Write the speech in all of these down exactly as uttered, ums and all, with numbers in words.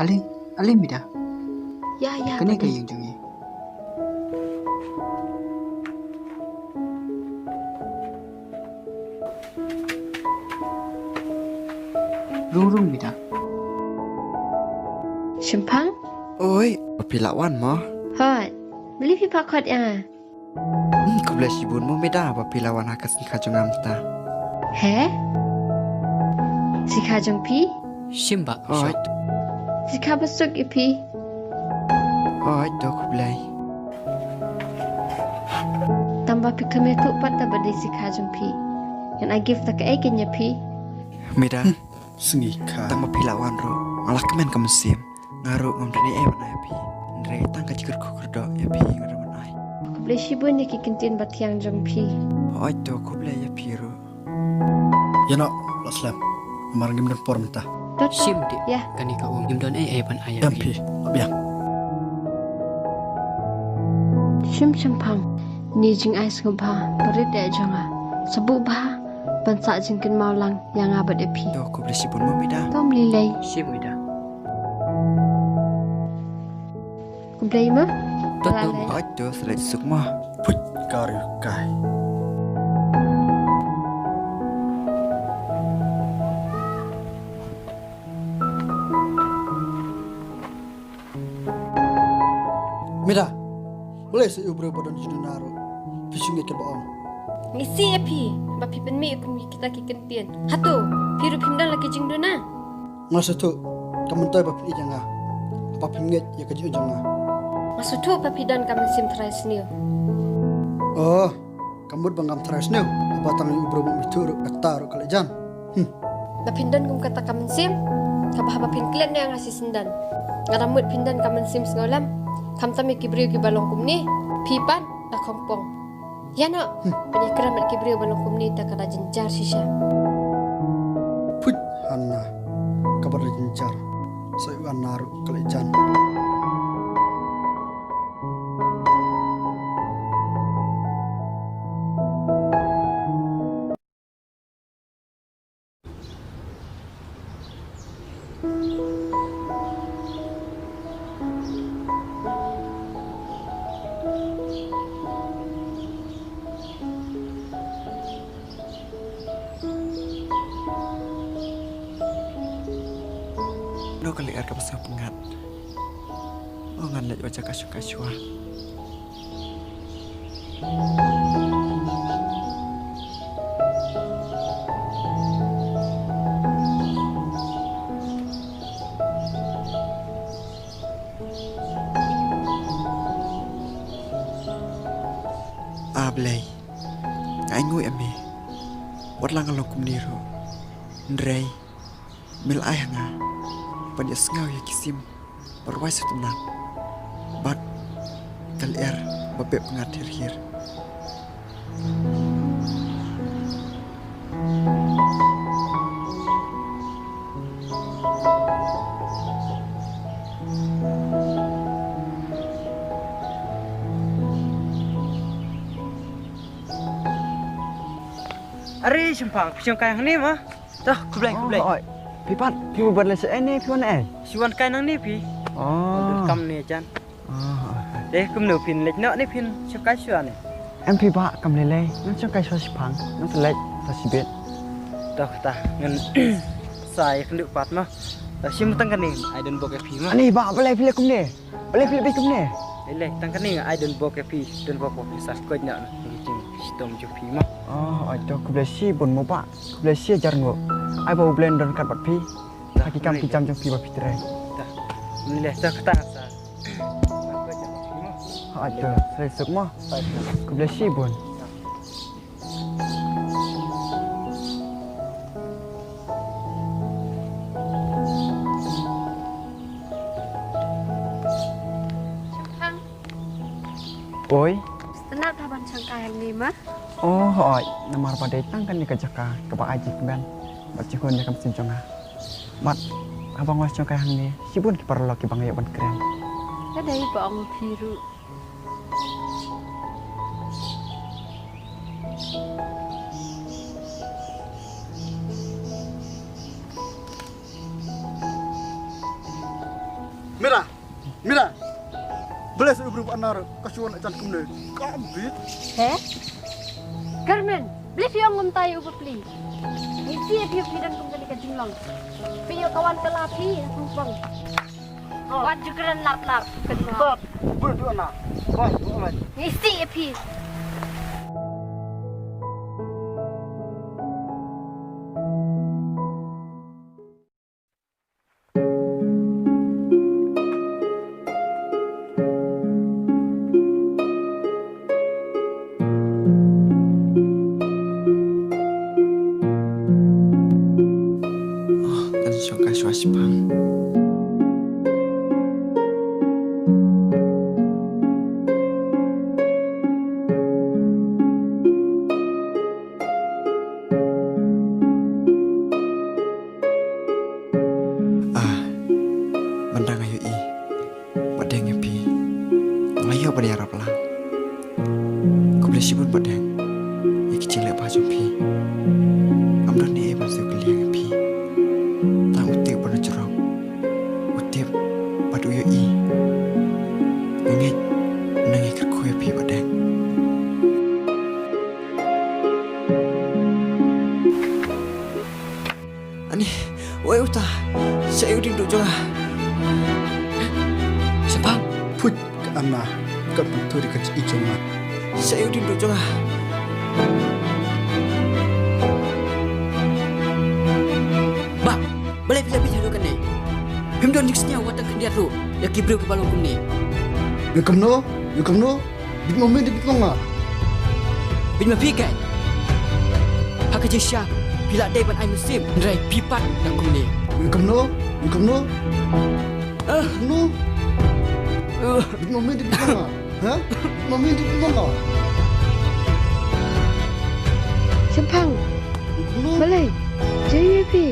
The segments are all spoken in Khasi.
Ale, ale Mida. Ya, ya, kane ka ïing jong ngi. Rung rung Mida. Shemphang? Oi, ba phi la wan mo? Hooid. Balei phi phah khot ïa nga? Hmm, khublei shibun mo Mida ba phi la wan ha ka sngi kha jong nga mynta. He? Sngi kha jong phi? Shim ba. Oi. Sngi kha ba suk ïa phi. Oi, to khublei. Tang ba phi khlem ïathuh pat da ba dei sngi kha jong phi. Ngan ai gift da kaei kein ïa phi? Mida. Hmm, sngi kha. Tang ba phi la wan ruh nga la kmen ka mynsiem. Nga ruh ngam don ei ei ban ai ïa phi. Hynrei tang ka jingkyrkhu kyrdoh ïa phi nga don ban ai. Khublei shibun ïa ki kyntien bathiang jong phi. Hooid to khublei ïa phi ruh. Ïa noh, la slem. Namar ngim don por mynta. Shim dih. Ïa. Kane ka um ngim don ei ei ban ai ïa phi. Em phi, la biang. Shim Shemphang. Ni jingai sngewbha barit eh jong nga. Sa buh bha ban sah jingkynmaw lang ïa nga bad ïa phi. To khublei shibun mo Mida. To ym lei lei. Shim Mida. Khublei mo. To to. Oi to sa leit suk mo. Phuit ka riewkai. Mida, balei sa ïa u briew ba don jingduna ruh phi shu ngeit katba ong? Ngi sih ïa phi ba phi pynmih kum kita ki kyntien. Hato phi ruh phim don la ki jingduna? Nga sngewthuh ka myntoi ba phi ïeit ïa nga, ba phim ngeit ïa ka jingim jong nga. Nga sngewthuh ba phi don ka mynsiem tharai sniew. Oh, ka mut ba ngam tharai sniew, haba tang ïa u briew ba me ïathuh ruh kata ruh ka leh jan. Hmm. Ba phin don kum kata ka mynsiem, kaba haba phin klet noh ïa nga shisyndon. Nga da mut phin don ka mynsiem sngewlem, khamtam ïa ki briew kiba long kumne, phi pat da khongpong. Ïa noh, hmm, pynïakren bad ki briew ba long kumne te ka da jynjar shisha. Phuit, Hana, kaba da jynjar. Sa ïa u Hana ruh ka leh jan. Ano ka lyer kaba sngewpyngngad. O ngan leit wan jaka shongkai shuwa. A Blei, nga ainguh ïa me. Wat la nga long kumne ruh, hynrei me la ai ha nga ban ïohsngew ïa ki sim ba rwai sngewtynnat bad ka lyer ba beh pyngngad hiar hiar. Are Shemphang, phi shongkai hangne mo? To, khublei, khublei. Oi, phi pat, phi wan leit shaei ne phi wan ei? Shu wan kai nangne phi. Oh. Kam ne jan. Oh. Te kumno phin leit noh ne phin shongkai shuwa ne? Em phi bah, kam lei lei, ngan shongkai shuwa Shemphang, ngan sa leit sa shibit. To kata, ngan sa ïakynduh pat mo. To shim tang kane, ai don bok ïa phi mo. Ani bah, balei phi leh kumne? Balei phi leh kumne? Lei lei, tang kane nga ai don bok ïa phi, don bok ba phin sa koit noh na ki jingshitom jong phi mo. Oh, oi to khublei shibun mo bah. Khublei shi hajar nguh. Ai ba U Blei un don ryngkat bad phi ha ki kam ki jam jong phi ba phi trei. Lei lei, to kata sa. Oi to, sa suk mo. Khublei shibun. Shemphang. Oi. Sngewtynnat ha ban shongkai hangne mo? Oh, hooid. Namar ba dei tang kane ka jaka kaba ai jingkmen bad jinghun ïa ka mynsiem jong nga. Bad haba nga shongkai hangne, shibun ki paralok kiba nga ïoh ban kren. Ka dei ba ong phi ruh. Mira, Mira. Balei sa u briew ba anar ka shu wan jan kumne? Ka bit. He? Carmen, balei phi ong kumta ïa u bapli? Ngi sngewthuh phi don kum kane ka jinglong. Phi ïoh ka wan ka la phi ha pung pung. Wat ju kren lap lap. Bad, bad tu ana. Bad, bad. Ngi sngewthuh phi. Oh, kan shong ka shwa shipang. Ah, mynta nga ïohi Bahdeng ïa phi. Nga ïoh ban ïarap lang. Khublei shibun Bahdeng ïa ki jingleh bha jong phi. Ngam don ei ei ban siew kylliang ïa phi. Tang u tip ban u jrong, u tip bad u ïohi. Nga ngeit mynta ngi kyrkhu ïa phi Bahdeng. Ani, wei uta. Sa ïa u dieng duh jong nga. Shipang. Put ka ana ka pyntur ka chi jong nga. Sa ïa u dieng duh jong nga. Bah, balei phi la bit haduh kane? Phim don jingsngew wat tang khyndiat ruh ïa ki briew kiba long kumne. Ïa kumno? Ïa kumno? Bit ma me, bit ma nga. Bit ma phi kai. Ha ka jingshisha phi la dei ban ai mynsiem, hynrei phi pat dang kumne. Ïa kumno? Ïa kumno? Ah. Kumno? Ah. Bit ma me, bit ma nga. Ha? Bit ma me, bit ma nga. Shemphang. Ïa kumno? Balei? Jai phi.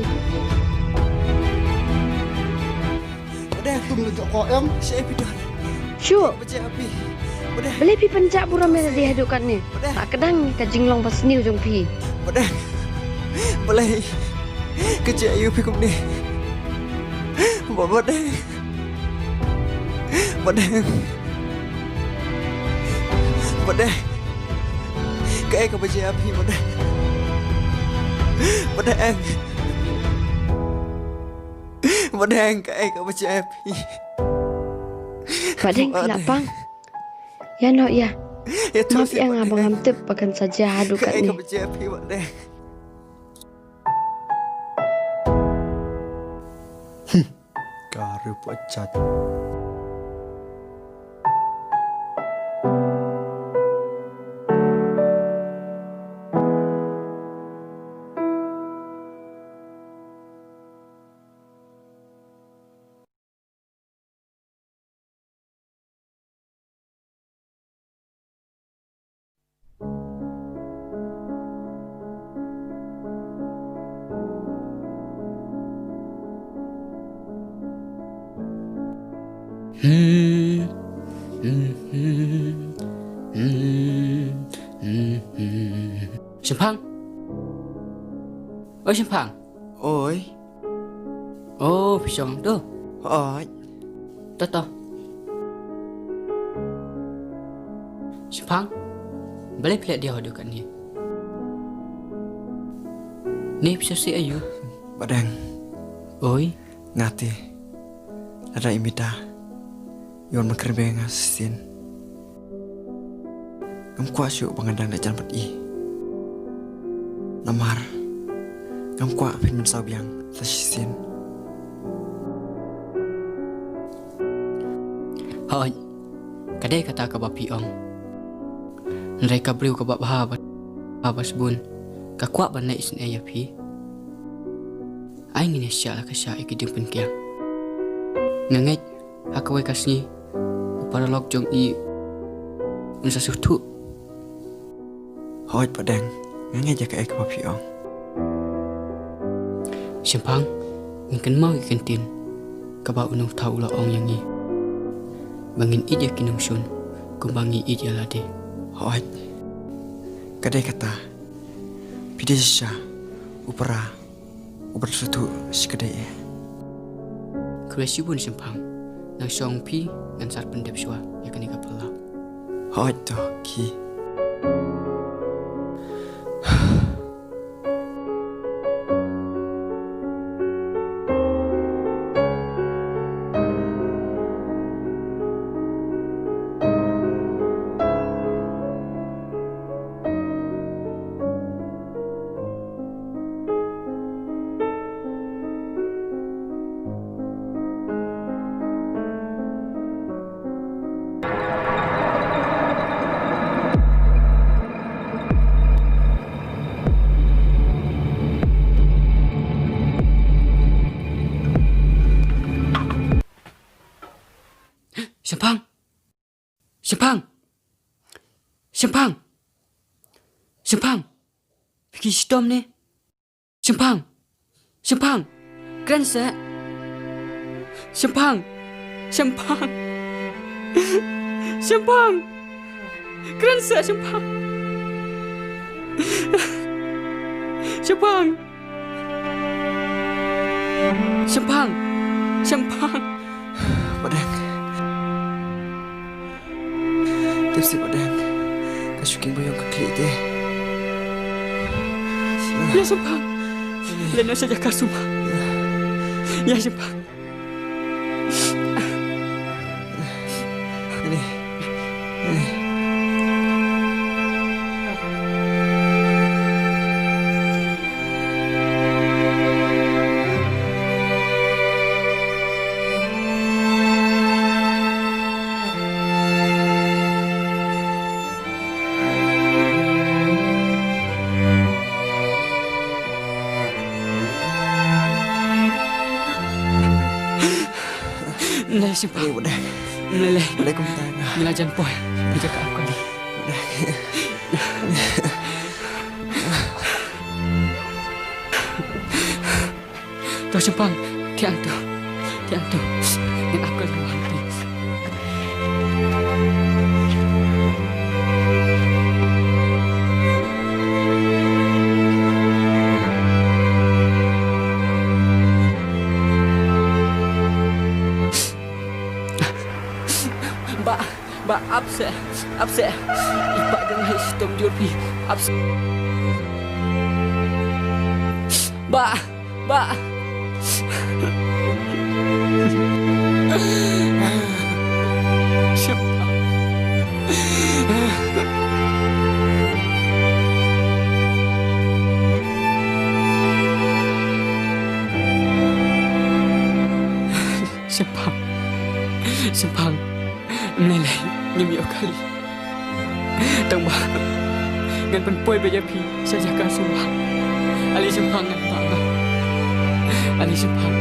Bahdeng. Tum le jok ko em. Shu. Bahdeng. Balei phi pynjah burom ïa lade haduh katne? Bahdeng. Sa kdang ka jinglong ba sniew jong phi. Bahdeng. Balei ka jia ïa phi kumne? Ba-, Bahdeng. Bahdeng. Bahdeng. Kaei kaba jia phi Bahdeng? Bahdeng. Bahdeng, kaei kaba jia phi? Bahdeng, phi la pang. Ïa noh ïa. Map ïa nga ba ngam tip ba kan sa jia haduh katne. Kaei kaba jia phi Bahdeng? Ka ruh pochat. Shemphang. Oi Shemphang. Oi. Oh, phi shong tu. Hooid. To to. Shemphang. Balei phi la diaw haduh katne? Ne phi shu sih aïu? Bahdeng. Oi. Nga te. Lada i mita i wan ban kren beiñ ïa nga shisien, ngam kwah shuh ba ngan dang leh jan bad i. Namar ngam kwah phin mynsaw biang sa shisien. Hooid, ka dei kata kaba phi ong. Hynrei ka briew kaba bha ba, bha ba sbun ka kwah ban leh isynei ïa phi. Ai ngin ïa shah la ka shah ïa ki jingpynkiang. Nga ngeit ha kawei ka sngi u paralok jong i un sa sngewthuh. Hooid Bahdeng, nga ngeit ïa kaei kaba phi ong. Shemphang, ngin kynmaw ïa ka ktien kaba u nongthaw u la ong ïa ngi, ba ngin ïeit ïa ki nongshun kumba ngi ïeit ïa lade. Hooid. Ka dei kata. Phi dei shisha u para uba sngewthuh shikatdei eh. Khublei shibun Shemphang. Ngan shong phi, ngan sa pyndep shuwa ïa kane ka phyllaw. Hooid to, khie. Shemphang! Shemphang! Shemphang! Shemphang! Phi khie shitom ne? Shemphang! Shemphang! Kren seh! Shemphang! Shemphang! Shemphang! Kren seh, Shemphang! Shemphang! Shemphang! Shemphang! Bah Deng. Tip seh Bah Deng. Ka shu kheiñ ba ïong ka khlieh te. Ïa Shemphang. Leit noh sha jaka sumar. Ïa Shemphang. Ani. Ani. Mlei Shemphang. Mlei. Mlei kumta. Mlei jan poi. Ïa ka ap kali. To Shemphang, thiang to. Thiang to. Ngan ap ka lawang, please. Bah, bah, ap seh, ap seh. I Bah Deng ha shitom jur phi. Ap seh. Bah, bah. Shemphang. Shemphang. Shemphang. Mlei lei, ngim ïoh kali. Tang ba ngan pynpoi beit ïa phi sha jaka sumar. Ale Shemphang, ngan pang. Ale Shemphang.